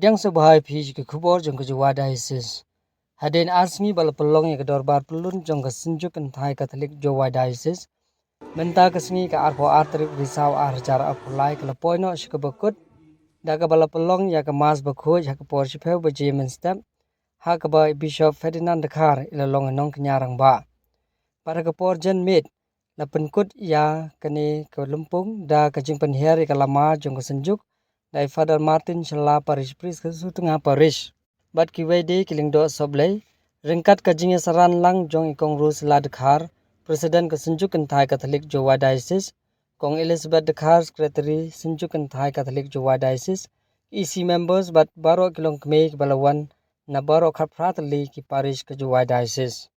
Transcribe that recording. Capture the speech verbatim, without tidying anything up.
Pdiang sngewbha ïa phi sha ki khubor jong ka Jowai Diocese. Hadien ar sngi ba la pynlong ïa ka dorbar pyllun jong ka Synjuk Kynthai Katholik Jowai Diocese mynta ka sngi, ka arphew ar tarik Risaw ar hajar arphew lai, ka la poi noh sha kaba kut da kaba la pynlong ïa ka Mass bakhuid ha ka por shiphew baje mynstep, ha kaba i Bishop Ferdinand Dkhar i la long i nongkñia rangbah. Bad ha ka por janmiet la pynkut ïa kane ka lympung da ka jingpynhiar ïa ka lama jong ka Synjuk da i Father Martin Shylla, Parish Priest ka Sutnga Parish, bad kiwei de ki lyngdoh sohblei, ryngkat ka jingïasaran lang jong i Kong Rosella Dkhar, President ka Synjuk Kynthai Katholik Jowai Diocese, Kong Elizabeth Dkhar, Secretary Synjuk Kynthai Katholik Jowai Diocese, E C members bad baroh ki longkmie kiba la wan na baroh khatphra tylli ki parish ka Jowai Diocese.